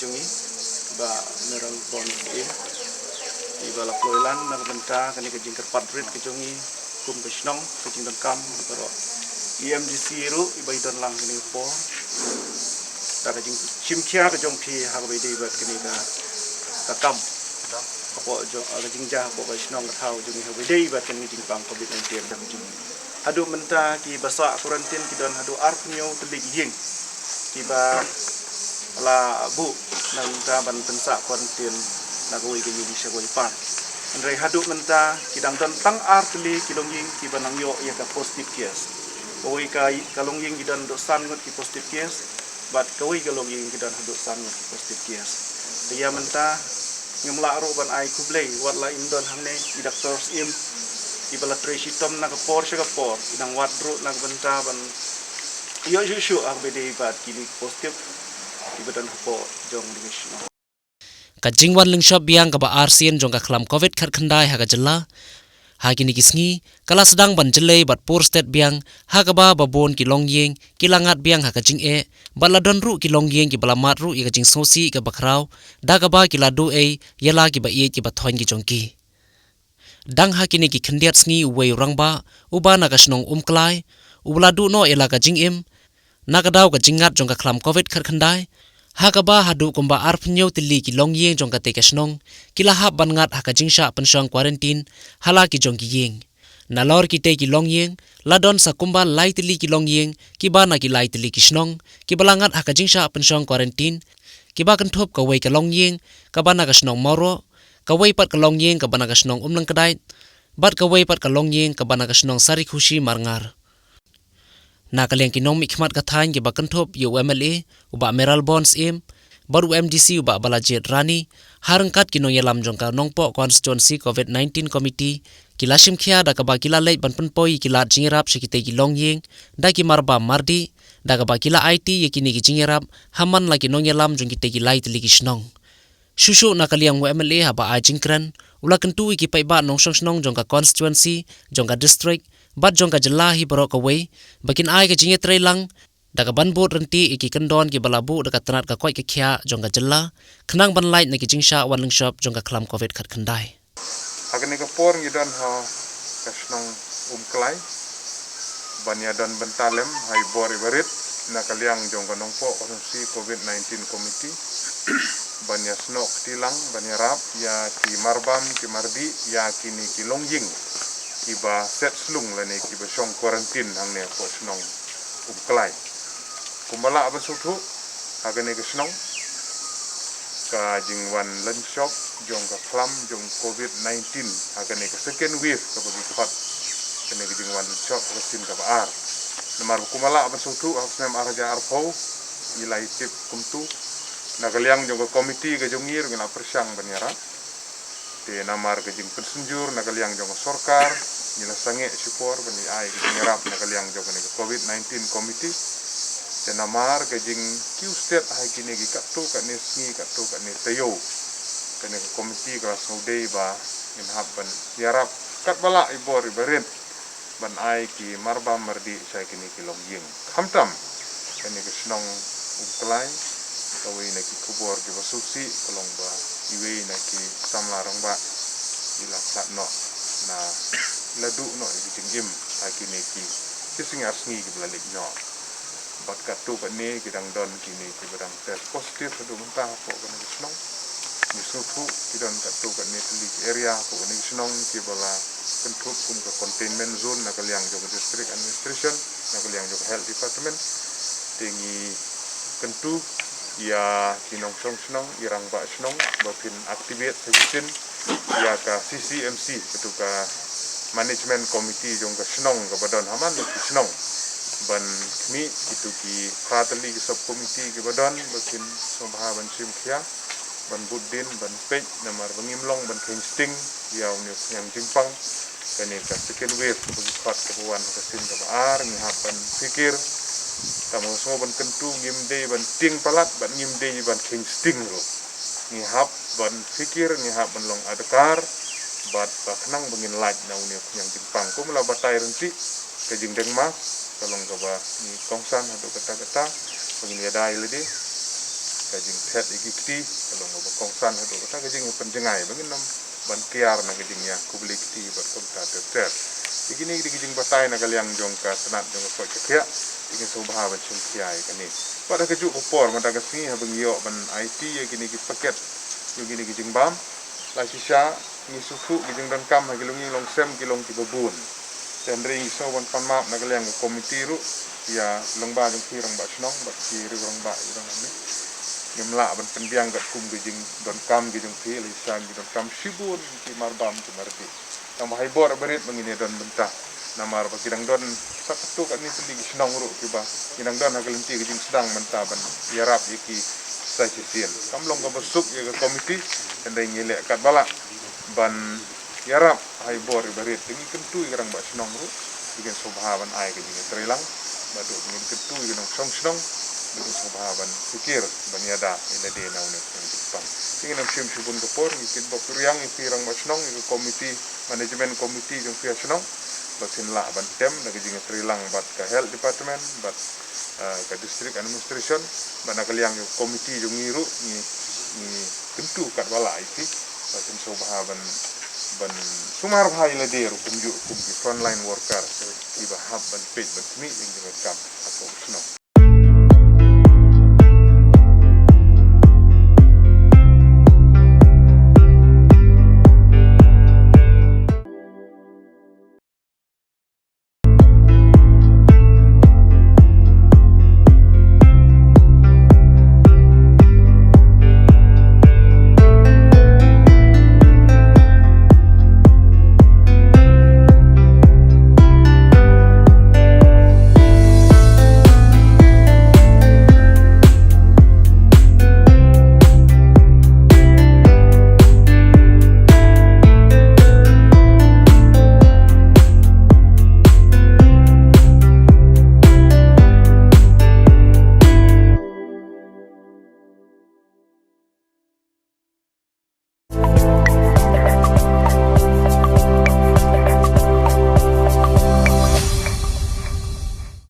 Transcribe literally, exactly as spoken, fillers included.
Jong ngi, Bah Mayralborn Syiem, iba la pynlong na ka bynta kane ka jingkyrpad rit ka jong ngi kum ka shnong, ka jingdonkam baroh i M D C ruh iba i don lang kane ka por. Da ka jingshim khia ka jong phi ha kaba ïadei bad kane ka, ka kam, hapoh jong, ka jingjia hapoh ka shnong ka thaw jong ngi ha kaba ïadei bad kane ka jingpang covid nineteen ka jong ngi. Haduh mynta kiba sah quarantine ki don haduh arphew hynñiew tylli ki ïing kiba la buh na ka bynta ban pynsah quarantine na kawei ka ïing sha kawei pat. Hynrei haduh mynta ki dang don tang ar tylli ki longïing kiba nang ïoh ïa ka positive case. Kawei ka, ka longïing ki don haduh san ngut ki positive case, bad kawei ka longïing ki don haduh san ngut ki positive case. Te ïa mynta ngim lah ruh ban ai khublei, wat la im don hangne i doktor Syiem iba la trei shitom na ka por sha ka por, i nang wad ruh na ka bynta ban ïoh shuh shuh ha kaba ïadei bad kine ki positive kiba don hapoh jong ngi. Ka jingwan lyngshop biang kaba arsien jong ka khlam covid khatkhyndai ha ka jylla ha kine ki sngi ka la sdang ban jyllei bad pur stet biang, ha kaba babun ki longïing ki la ngat biang ha ka jingeh, bad la don ruh ki longïing kiba la mad ruh ïa ka jingsngewsih kaba khraw da kaba ki la duh ei ïa la kiba ïeit kiba thoiñ ki jong ki. Dang ha kine ki khyndiat sngi uwei u rangbah uba na ka shnong Umklai u la duh noh ïa la ka jingim na ka daw ka jingngat jong ka khlam covid khatkhyndai, ha kaba haduh kumba arphew hynñiew tylli ki longïing jong katei ka shnong ki la hap ban ngat ha ka jingshah pynshong quarantine ha la ki jong ki ïing. Nalor kitei ki longïing la don sa kumba lai tylli ki longïing kiba na ki lai tylli ki shnong kiba la ngat ha ka jingshah pynshong quarantine, kiba kynthup kawei ka longïing kaba na ka shnong Mawroh, kawei pat ka longïing kaba na ka shnong Umlyngkdait, bad kawei pat ka longïing kaba na ka shnong Sarikhushi Marngar. Na ka liang ki nongmihkhmat ka thaiñ kiba kynthup ïa u M L A u Bah Mayralborn Syiem bad u M D C u Bah Balajied Rani, ha ryngkat ki nongïalam jong ka Nongpoh Constituency covid nineteen Committee, ki la shim khia da kaba ki la leit ban pynpoi ïa ki lad jingïarap sha kitei ki longïing da ki marbam mardih, da kaba ki la aiti ïa kine ki jingïarap ha man la ki nongïalam jong kitei ki lai tylli ki shnong. Shuh shuh na ka liang u M L A haba ai jingkren u la kyntu ïa ki paidbah nongshong shnong jong ka constituency, jong ka district bad jong ka jylla hi baroh kawei ba kin ai ka jingïatreilang da kaban bud ryntih ïa ki kyndon kiba la buh da ka tnat ka koit ka khiah jong ka jylla khnang ban lait na ki jingshah wan lyngshop jong ka khlam covid khatkhyndai. Ha kane ka por ngi don ha ka shnong Umklai ban ïa don bynta lem ha i bor i barit na ka liang jong ka Nongpoh Constituency covid nineteen Committee ban ïa snoh kti lang ban ïarap ïa ki marbam ki mardih ïa kine ki longïing kiba set slung lane kiba shong quarantine hangne hapoh shnong Umklai. Kumba lah ban sngewthuh ha kane ka shnong ka jingwan lyngshop jong ka khlam jong covid nineteen ha kane ka second wave kaba ki khot kane ka jingwan lyngshop ha ka sien kaba ar. Namar kumba lah ban sngewthuh ha ka snem ar hajar arphew ngi la ïa tip kumtu na ka liang jong ka komiti ka jong ngi ruh ngi la pyrshang ban ïarap. Te namar ka jingpynsynjur na ka liang jong ka sorkar ngi la sangeh shipor ban ïa ai ka jingïarap na ka liang jong kane ka covid nineteen committee. Te namar ka jingkiew stet ha kine ki katto katne sngi katto katne taïew kane ka komiti ka la sngewdei ba ngin hap ban ïarap katba lah i bor i barit ban ai ki marbam mardih sha kine ki longïing. Khamtam kane ka shnong Umklai, kawei na ki khubor kiba sngewsih ka long ba iwei na ki samla rangbah i la khlad noh na, i la duh noh ïa ki jingim ha kine ki, ki sngi ar sngi kiba la leit noh. Bad katto katne ki dang don kine kiba dang test positive haduh mynta hapoh kane ka shnong. Ngi sngewthuh ki don katto katne tylli ki area hapoh kane ka shnong kiba la kynthup kum ka containment zone na ka liang jong ka district administration, na ka liang jong ka health department. Te ngi kyntu ïa ki nongshong shnong, i rangbah shnong ba phin activate sa shisien ïa ka C C M C, katu ka management committee jong ka shnong kaba don ha man la ki shnong, ban khmih kitu ki phra tylli ki sub committee kiba don ba kin sngewbha ban shim khia, ban bud dien, ban peit, namar ba ngim long ban kheiñ sting ïa une u khñiang jingpang. Kane ka second wave kaba ki khot kaba wan ha ka sien kaba ar, ngi hap ban phikir. Tang ba sngew ban kyntu, ngim dei ban tieng palat bad ngim dei ban kheiñ sting ruh. Ngi hap ban phikir, ngi hap ban long adkar bad ba khnang ba ngin lait na une u khñiang jingpang. Kumba la batai ryntih, ka jingdeng mask ka long kaba ngi kongsan haduh katta katta ba ngin ïada ïa lade. ka jingthied ïa ki kti ka long kaba kongsan haduh kata ka jingïapynjngai ba ngin nym ban kiar na ka jingïakhublei kti bad kumta ter ter. Ïa kine ki dei ki jingbatai na ka liang jong ka tnat jong ka koit ka khiah. Te ngin sngewbha ban shim khia ïa kane. Bad ha kajuh ka por mynta ka sngi haba ngi ïoh ban aiti ïa kine ki paket jong kine ki jingbam, la shisha ngi sngewthuh ki jingdonkam ha ki longïing longsem ki long kiba bun. Te hynrei ngi sngew ban pan map na ka liang ka komiti ruh ïa lyngba jong ki rangbah shnong bad ki riew rangbah ki rangbah ne. Ngim lah ban pynbiang katkum ki jingdonkam ki jong ki, la shisha ki donkam shibun ki marbam ki mardih. Tang ba haiboh barit ba ngin ïa don bynta. Namar ba ki dang don sa katto katne tylli ki shnong ruh kiba ki dang don ha ka lynti ka jingsdang mynta ban ïarap ïa ki sa shisien. Kam long kaba suk ïa ka komiti, hynrei ngi leh katba lah ban ïarap haiboh barit. Te ngi kyntu ïa ki rangbah shnong ruh, ki kin sngewbha ban ai ka jingïatreilang. Bad ruh ngin kyntu ïa ki nongshong shnong, ki kin sngewbha ban pyrkhat ban ïada ïa lade na une u jingpang. Te ngin ym shim shibun ka por, ngi kitbok riang ïa ki rangbah shnong, ïa ka komiti, management committee jong ki shnong ba kin lah ban tem da ka jingïatreilang bad ka health department bad, ah, ka district administration bad na ka liang ka komiti jong ngi ruh ngi, ngi kyntu katba lah ïa ki ba kin sngewbha ban, ban sumar bha ïa lade ruh kumjuh kum ki frontline worker kiba hap ban peit ban khmih ïa ka jingdonkam hapoh shnong.